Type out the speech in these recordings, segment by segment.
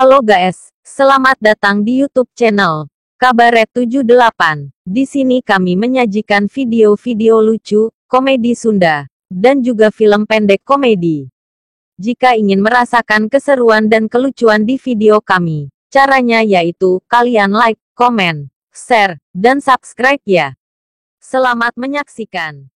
Halo guys, selamat datang di YouTube channel Kabaret 78. Di sini kami menyajikan video-video lucu, komedi Sunda, dan juga film pendek komedi. Jika ingin merasakan keseruan dan kelucuan di video kami, caranya yaitu kalian like, komen, share, dan subscribe ya. Selamat menyaksikan.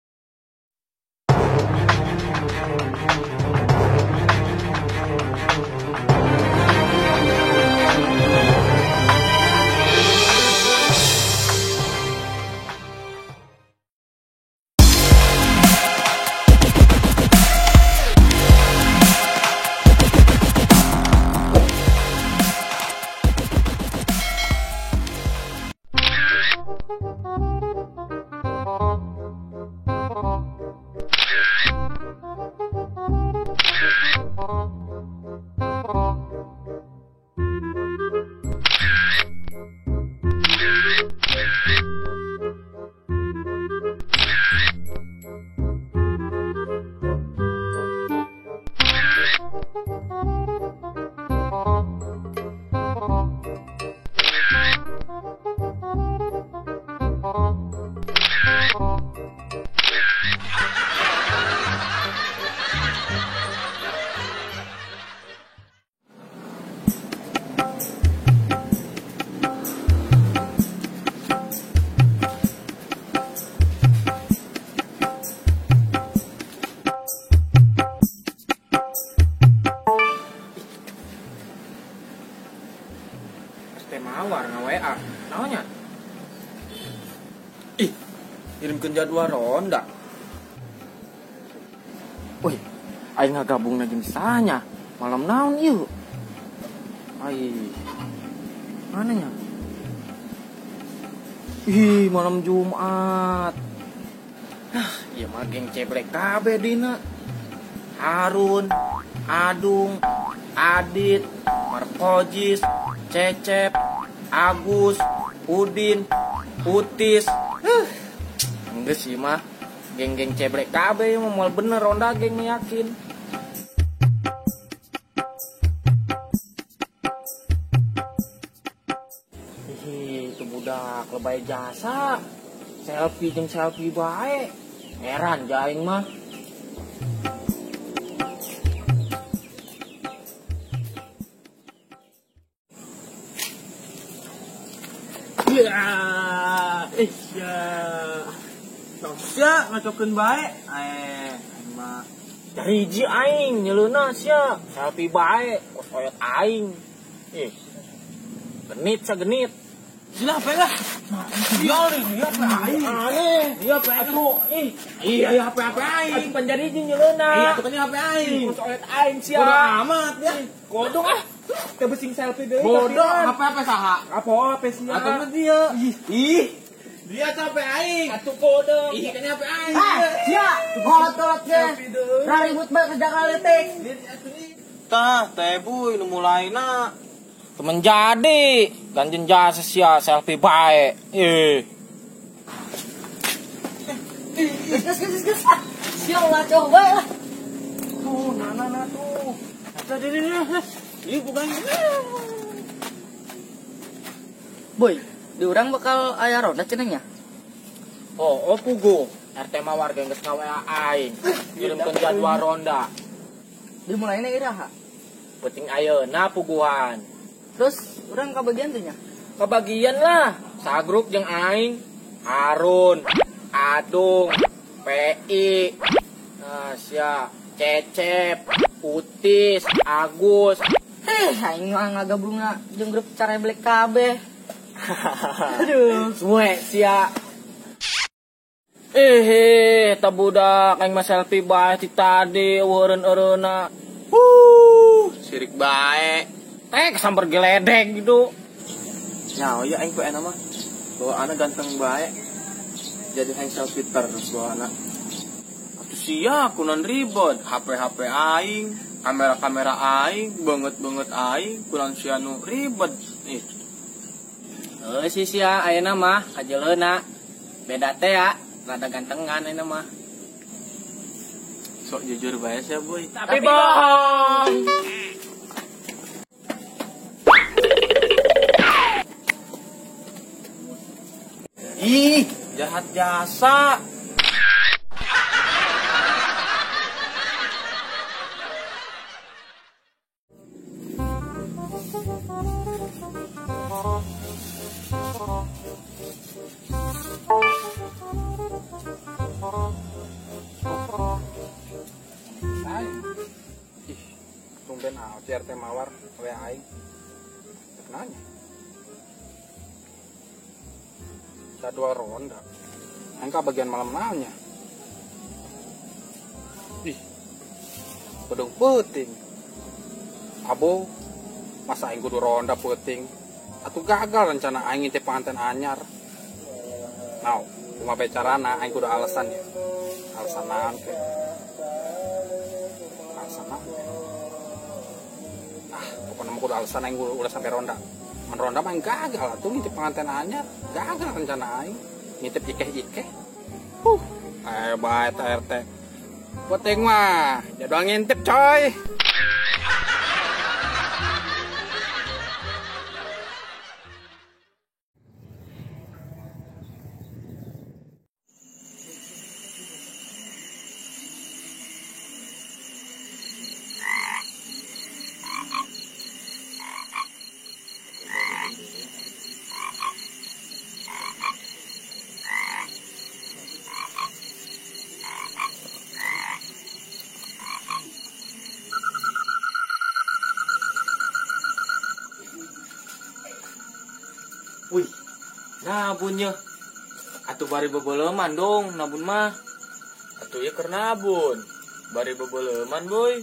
Mawar nge-WA, naonnya? Ih, ngirimkeun jadwal ronda. Wih, aing ngagabung jeung sanya. Malam naon ieu? Ai. Mana nya? Ih, malam Jumat. Ah, ieu mah geng ceblek kabeh dina. Harun, Adung, Adit, Markojis, Cecep, Agus, Udin, Utis. Enggak sih mah, geng-geng cebrek kabeh mah moal bener ronda geng yakin. Ih, itu budak lebay jasa. Selfie jeung selfie bae. Heran jaing mah. Ya, ya. Sia ngacokeun bae. Aing mah hiji aing nyeleuna sia, selfie bae kos oyot aing. Ih. Genit sagenit. Sila HP lah. Dia dia HP aing. Aneh, dia HP atuh. Ih, iya HP HP aing panjari hiji nyeleuna. Iya, atuh kan HP aing. Kos oyot aing sia. Bodoh amat ya. Godong ah. Teu besing selfie deui. Bodoh, HP saha? Apa HP sia? Atuh mah dia. Ih. Dia capek aing. Atuh kodong. Ih, kan HP aing. Ah, sia, kolot-kolot ge. Raribut bae kerja kaletik. Tah, teh buy nu mulaina. Temen jadi, ganjen jasa sia selfie bae. Ih. Geus geus geus. Sia ulah coba bae lah. Tuh, nah tuh. Tadi ih, bukan. Boy, di urang bakal aya ronda cenah nya. Oh, pugu. RT Mawar ge geus nga-WA aing. Ngirimkeun jadwal ronda. Dimulaina iraha? Penting ayeuna puguhan. Terus urang kabagian teh nya? Kabagian lah. Sagrup jeung aing, Harun, Adung, PI, nah sia, Cecep, Utis, Agus. Aing mah ngagabungna jeung grup careblek kabeh. Aduh, suwe sia. Eta budak aing mah selfie bae ti tadi eureun-eureunna. Sirik bae. Teh kesamber geledek gitu. Nya ya aing poe mah. Bawa anak ganteng bae. Jadi aing selfie terus bawa anak. Atuh sia kunan ribet, HP-HP aing, kamera-kamera aing, banget-banget aing, kunan sia nu ribet. Ih. Heuh si sia ayeuna mah kajeleuna. Beda teh ya, rada gantengan ayeuna mah. Sok jujur bae sia, Boy. Tapi bohong. Ih, jahat jasa. Ih, tumben RT Mawar we aing. Nanya. Jadwal ronda. Angka bagian malam nanya. Ih. Bedung peuting. Abo, masa aing kudu ronda peuting? Atuh gagal rencana aing ngintip pengantin anyar. Now, kumaha bae carana aing kudu alasan ya. Alasan naon ke? Alasan naon? Ah, pokoknya mah kudu alasan aing udah sampai ronda. Men ronda mah gagal atuh ngintip pengantin anyar, gagal rencana aing ngintip ikeh-ikeh. Hebat RT. Penting mah jadwal ngintip coy. Wih, nabun ya. Atuh bari bebeleman dong, nabun mah. Atuh ya keur nabun. Bari bebeleman, boy.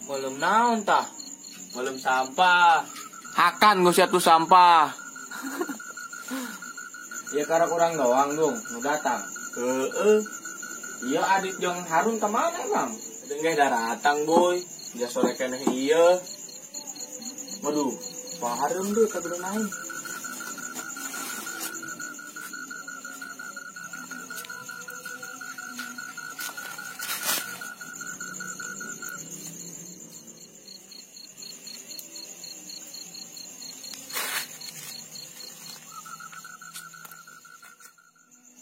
Belum naon tah? Belum sampah. Hakan geus atuh sampah. Ya karena kurang doang dong, nu datang. Heeh. Iya Adit jeung Harun kemana emang? Dengar datang boy, dia sore keneh iya. Waduh, Pak Harun deh kagak naik.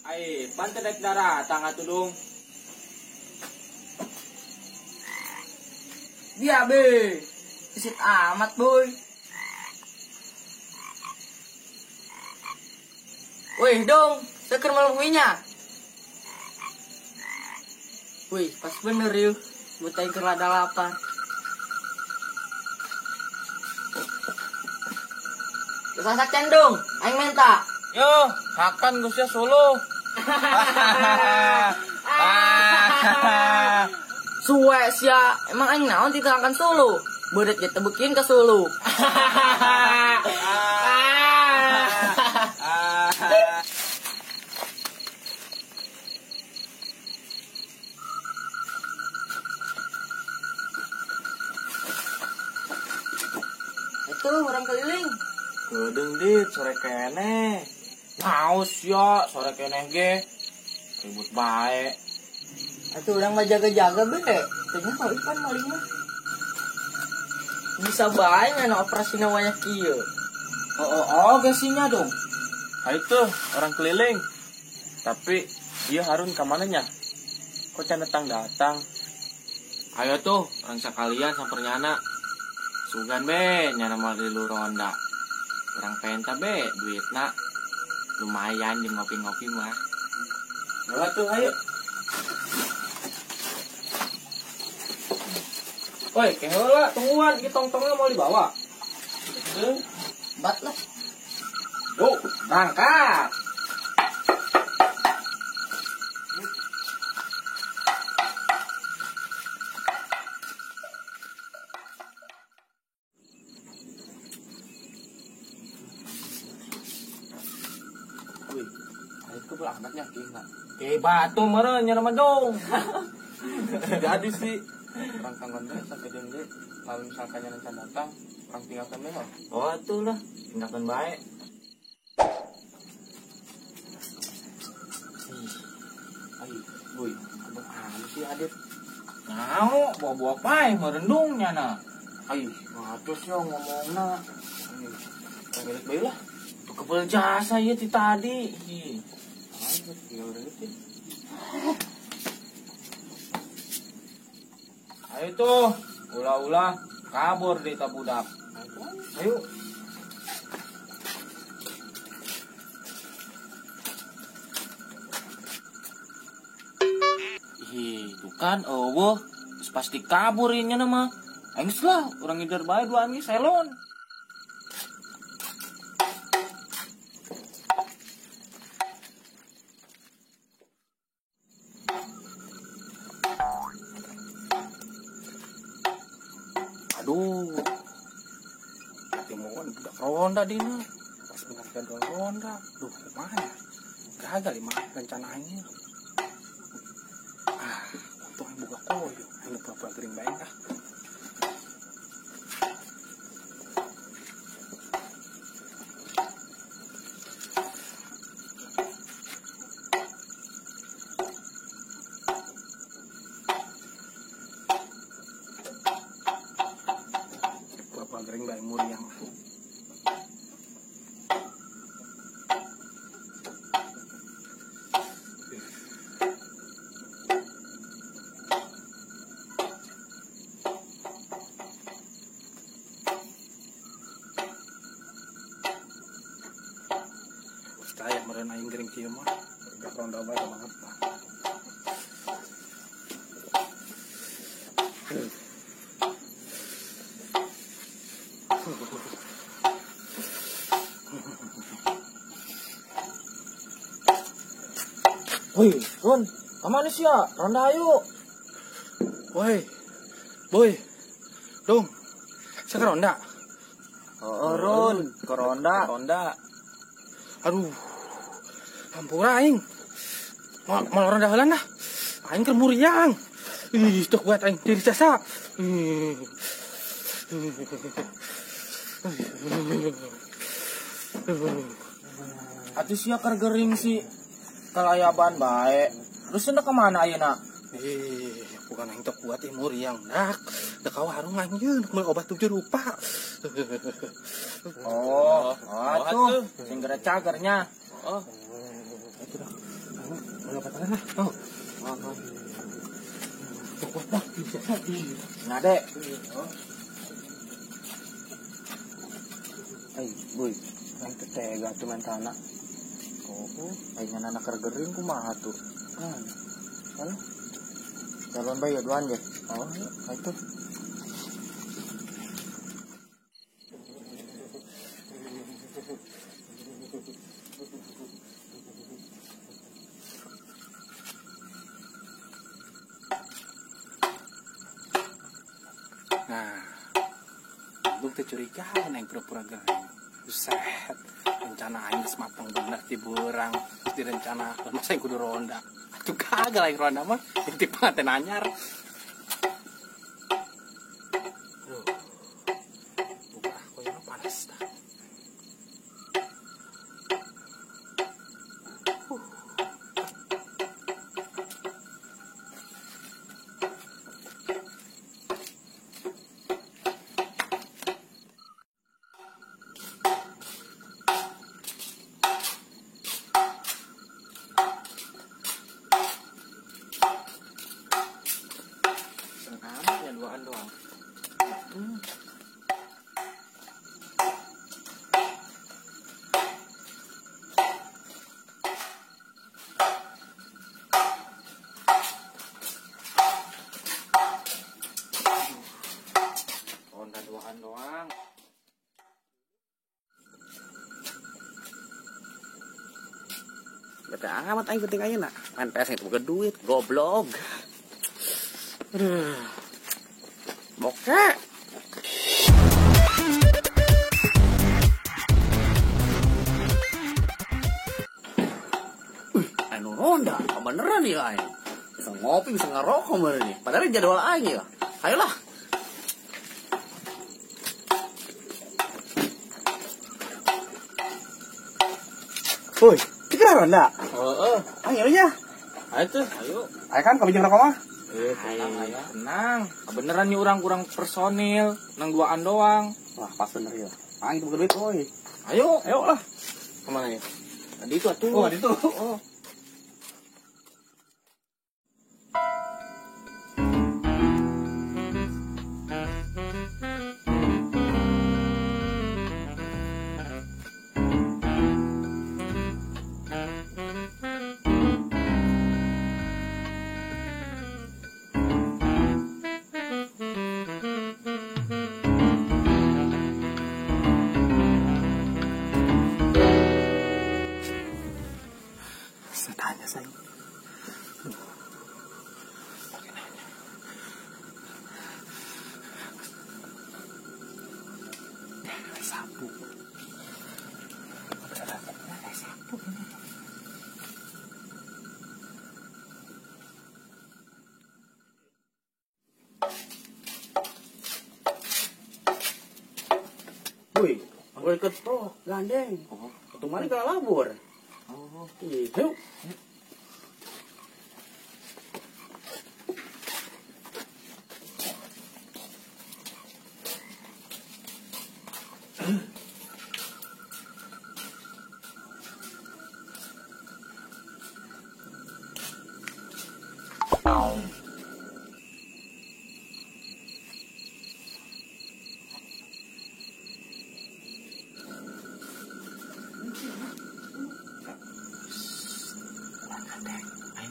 Ai, pan teh daek daratang atuh dong. Dia be, isit amat boy. Wih dong, seker malam kuinya. Wih, pas bener yuk, butai kerada lapar. Kesasak cendong, aing minta. Yo, hakan geus ya Solo. Suwe sia, emang aing naon diterangkan Solo. Beureut ge tebekin ke Solo. Itu orang keliling. Kedeung dit sore keneh. Naos ya sore keneh ge. Ribut bae. Atuh urang mah jaga-jaga be. Teu nyaho ipan maling mah. Bisa bae ngana operasi namanya kieu. Oh, gesinya dong. Ha itu orang keliling. Tapi dia Harun kamananya? Kok can datang-datang? Ayo tuh, orang sekalian samper nyana. Sugan be, nyana mau lilu ronda. Orang penta be, duitna lumayan jeung ngopi-ngopi mah. Bawa tuh, ayo. Woi, keheula tungguan, ki tong-tongnya mau dibawa. Bat lah. Yuk, berangkat. Wih, itu amatnya kayaknya. Kayak batu meren nyerem dong. Jadi sih orang tanggon deh sampai dende lalu misalkan rencana datang orang tinggalkan deh. Oh tuh lah tinggalkan baik. Ih, ayo, boy, abang anu sih Adit. Nao, bawa-bawa pae merendungnya na. Ai, ngatus ya ngomongna. Pengen bae lah. Tuh kebel jasa ieu ti tadi. Ih. Ayo tinggal deui. Ayo tuh, ulah-ulah kabur deh ta budak. Ayo. Ih, tuh kan eueuh, pasti kabur ieu nya mah. Aing lah, urang ngider bae dua anjing selon. Aduh. Timuan budak ronda dina. Pas bener jadwal ronda. Duh, kumaha ya? Gagal mah rencana aing. Ah, untung aing boga koyo. Aing pura-pura gering bae ah. Pura-pura gering bae muriang. Saya meren aing gering kieu mah gak ronda bae banget. Woi, Run, kemana sih ya? Ronda ayo. Woi, boy, dong, saya ke ronda. Oh, Run, ke ronda. Ronda. Aduh, hampura aing. Mal ronda heula nah. Aing keur muriang. Ih, teu kuat aing diri jasa. Atuh sia keur gering sih. Kelayaban bae. Terus cenah kemana ayeuna? Ih, bukan aing teu kuat ih muriang dak. Dek ka warung aing yeun meuli obat 7 rupa. Oh, atuh sing geura cagernya. Oh. Itu dah. Meuli obat lah. Oh. Teu kuat dah. Nah, Dek. Ai, boy, aing teh tega tuh mentana. Oh, aing anak keur gering kumaha tuh? Ah. Alah. Jalan bae duaan ge. Oh, itu. Nah, untung teu curigaan aing pura-pura gering. Buset, rencana aing geus matang bener ti beurang, geus direncanakeun masa aing kudu ronda. Atuh gagal aing ronda mah, ti panganten anyar. Aduh. Buka koyona panas dah. Ya duaan doang. Ronda duaan doang. Bete amat aing penting ayeuna. Main PS itu boga duit, goblok. Aduh. Bokeh. Wih, anu ronda, beneran ya aing. Bisa ngopi, bisa ngerokok bener nih. Padahal jadwal aing ya. Ayolah. Woi, kira ronda? Heeh. Ayo ya. Ayo tuh, ayo. Ayo kan kami jeung rokok mah. Tenang ya. Tenang. Beneran nih orang kurang personil, nang duaan doang. Wah, pas bener ya. Aing tuh duit, oi. Ayo, ayo lah. Kemana ya? Tadi itu atuh. Oh, itu. Oh. Tanya saya. Pakai nanya. Sapu. Sapu ini. Woi, aku ikut toh, gandeng. Oh, kemarin gak labur. Oh, iya. Yuk.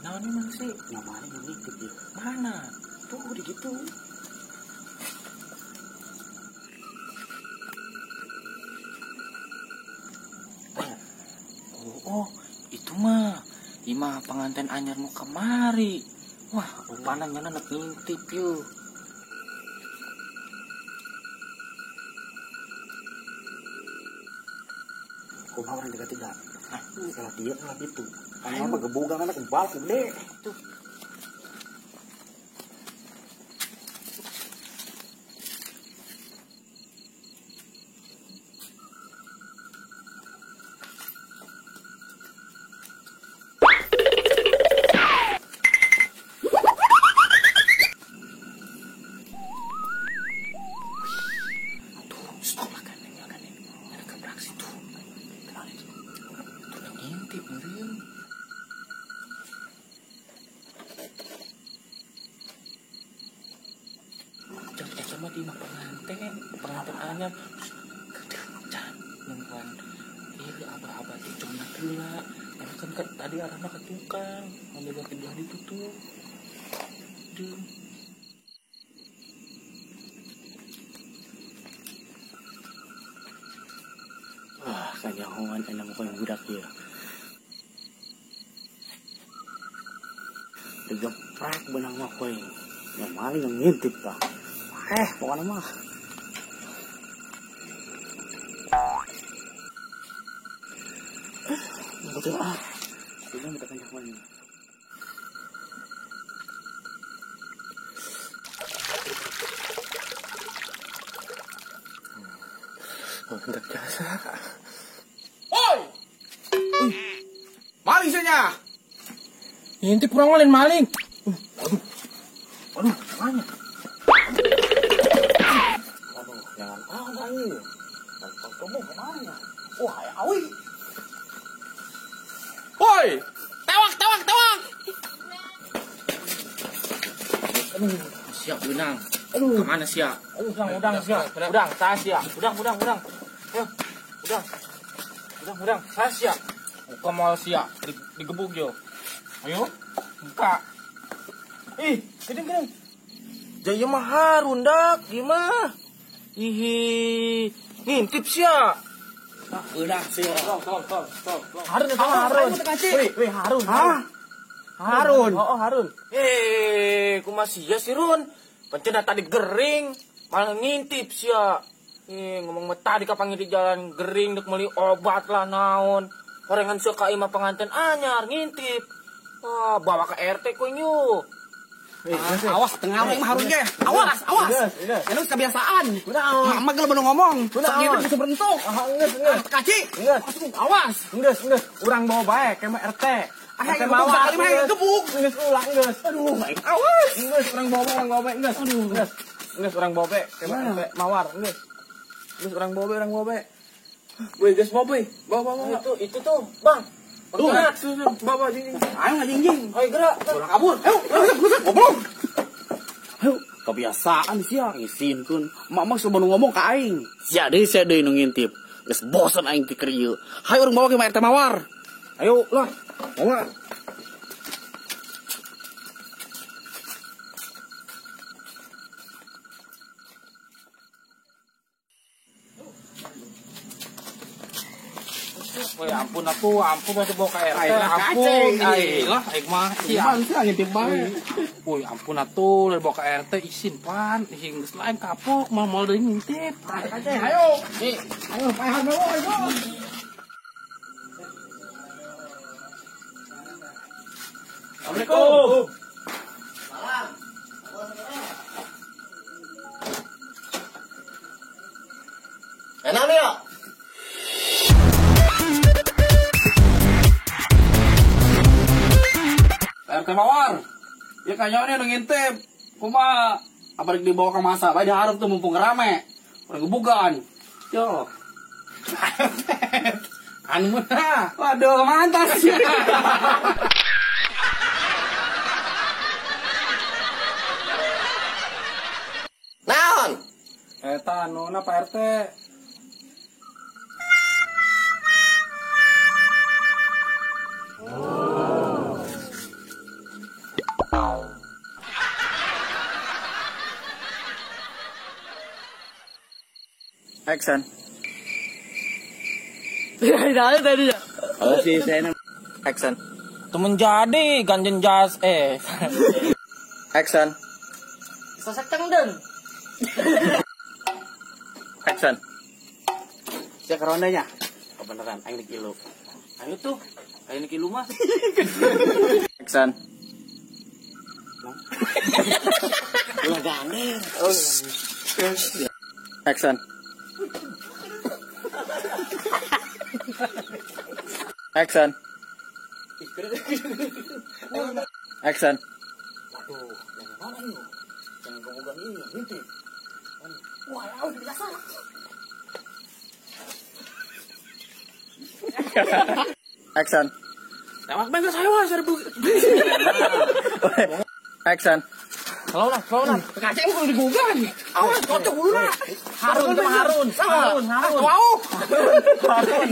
Ayo nih mang sih, yang mana yang ngintip ya? Mana? Tuh di gitu. Oh, itu mah, imah pengantin anyar mau kemari. Wah, rupanya nyana nek ngintip yuk. Kumaha orang dekat tidak? Ah, salah dia salah itu. Ayo mah gebogan anak kebal gede. Tuh. Tuh, stop lah kan, ada keberaksi tuh. Tuh ngintip meureun. Sama di imah pengantin anyar. Can nungguan iya abah-abah teh cuma heula. Karena kan tadi arahna ke tukang, ngambil ke belah ditu tuh. Deung. Wah, kanyahoan enak muka budak ieu. Digeprek benang mah koe. Yang maling yang ngintip tah. Pokoknya mah. Betul ah. Ini kita kanyahoan. Mantap jasa. Woi! Maling senya. Ngintip kurang maling maling. Aduh. Aduh, banyak. Aduh, jangan ada ini. Dan ketemu kemana? Wah, awi. Woi! Tewak, tewak, tewak. Aduh, siap benang. Aduh, kemana siap? Aduh, udang siap. Udang, saya siap. Udang, udang, udang. Ayo, udang. Udang, udang, saya siap. Buka mal siap. Digebuk yo. Ayo, buka. Ih, gedeng, gedeng. Jaya mah Harun dak, gimana? Ih, ngintip sia. Udah sia. Tolong, tolong, tolong. Harun, Harun. Wih, wih, Harun. Hah? Harun. Oh, Harun. Kumaha sia si Run? Pancen tadi gering, malah ngintip sia. Ngomong mah tadi kapan di jalan gering dek meuli obat lah naon. Horengan sia ka imah pengantin anyar ngintip. Ah, bawa ke RT ku nyu. Awas tengah orang mah Harun ge. Awas, awas. Anu kebiasaan. Mama ge belum ngomong. Sok gitu bisa bentuk. Geus, geus. Kaci. Geus. Awas. Geus, geus. Urang bawa bae ke RT. Ayo mawar sekali mah gebuk. Geus ulah geus. Aduh, aing awas. Geus urang bawa geus. Aduh. Geus. Geus urang bawa be. RT mawar geus. Geus urang bawa be. Woi, geus bawa be. Bawa. Itu tuh, Bang. Tuh, bawa jingjing. Ayo ngajingjing. Ayo gerak. Ulah kabur. Ayo, goblok. Ayo, kebiasaan sia ngisinkeun. Mak-mak sebelum ngomong ka aing. Sia deui nu ngintip. Geus bosen aing ti keur ieu. Hayu urang bawa ke RT Mawar. Ayo lah, bawa. Woi, ampun atuh, ampun atuh bawa ka RT. Ampun, aing lah, aing mah. Iman sih ngintip bae. Woi, ampun atuh, dibawa ka RT isin pan, isin geus lain kapok, moal deui ngintip. Kace, ayo. Ayo, paehan bawa, ayo. Assalamualaikum. Salam. Enak nih ya? RT Mawar, ya kayaknya ini udah ngintip. Kumaha, apa dibawa ke masa? Bae diharap tuh mumpung rame. Orang gebugan. Yo. Anu mah. Waduh, mantap sih. Naon? Eta anuna Pak RT. Action. Tadi ya. Oh sih saya action. Tuh menjadi ganjen jas Action. Sosok cengden. Action. Siap rondanya. Kebenaran aing di kilo. Ayo tuh, aing di kilo mah. Action. Ulah gandeng. Action. Action. Action. Waduh, yang mana ini? Jangan gebugan ini, ngintip. Wah, awas biasa. Action. Tewak bengkel saya wah, seribu. Action. Slow lah. Kaca yang kudu dibugan. Awas, kocok dulu lah. Harun. Wow. Harun.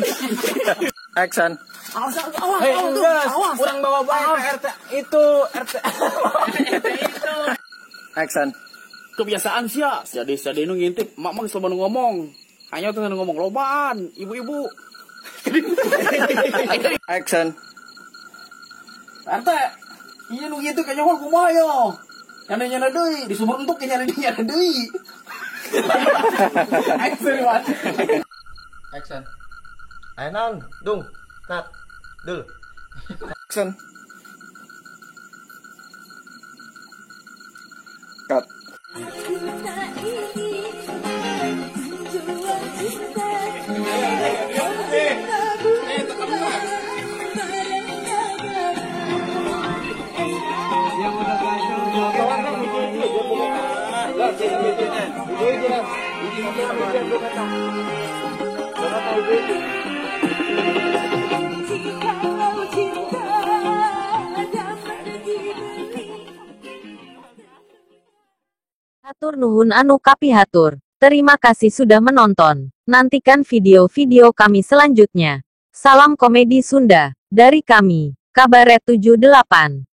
Action. Awas, hey, awas. Kurang bawa baik ke RT itu, RT. itu. Action. Kebiasaan sia, sia nu ngintip, mak-mak selalu ngomong. Hanya tuh ngomong lobaan, ibu-ibu. Action. RT, iya nu ngintip kayaknya mah kumaha yo. Nyana-nyana deui, di sumur entuk nyana-nyana deui. Action, Action. Ayo naon, dung, nat, dul. Action. Cut. Hatur nuhun anu kapihatur. Terima kasih sudah menonton. Nantikan video-video kami selanjutnya. Salam komedi Sunda dari kami, Kabaret 78.